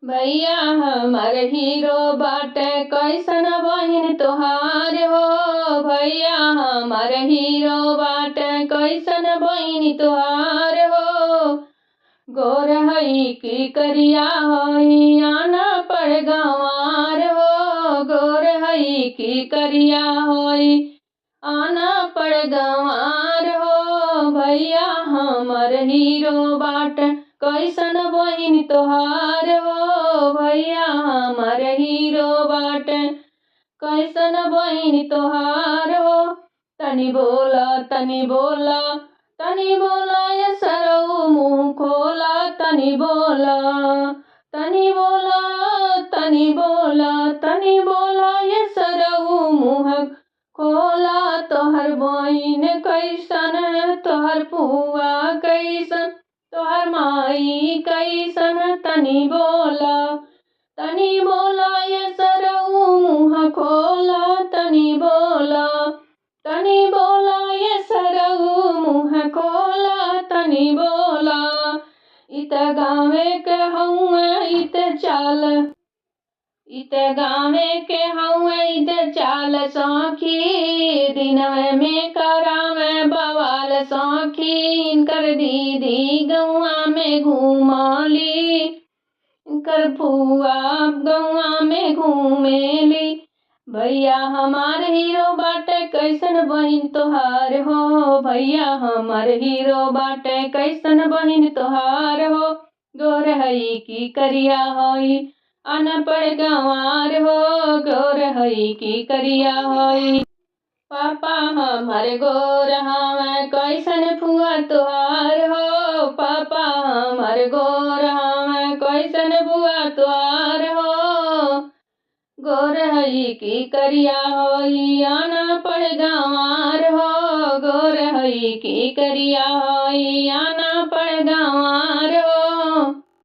भैया हमार हीरो बाटे कैसन बहिन तोहार हो। भैया हमार हीरो बाटे कैसन बहिन तोहार हो। गोर हई की करिया हई आना पर गंवार हो। गोर हई की करिया हई आना पर गंवार हो। भैया हमार हीरो बाटे कैसन बहिन तोहार हो। भैया हमार हीरो बाटे कैसन बहिन तोहार हो। तनी बोला तनी बोला तनी बोला ये सरऊ मुँह खोला। तनी बोला तनी बोला तनी बोला तनी बोला ये सरऊ मुँह खोला। तोहर बहिन कैसन तोहर फुआ कैसन तोहर माई कैसन। तनी बोला तनी बोला ये सरऊ मुँह खोला। तनी बोला तनी बोला ये सरऊ मुँह खोला। तनी बोला इत गाँवे के हउए इत चाल इत गाँवे के हउए इत चाल सखी। दिनवे में करावे बवाल सखी। इनकर दीदी गौआ में घूमली इनकर फुआ गौआ में घूमेली। भैया हमार हीरो बाटे कैसन बहिन तोहार हो। भैया हमार हीरो बाटे कैसन बहिन तोहार हो। गोर हई की करिया हई अनपढ़ गंवार हो। गोर हई की करिया हई पापा हमार गोर हवे कैसन फुआ तोहार हो। पापा हमार गोर हवे कैसन फुआ तोहार हो। गोर हई की करिया हई अनपढ़ गंवार हो। गोर हई की करिया हई अनपढ़ गंवार।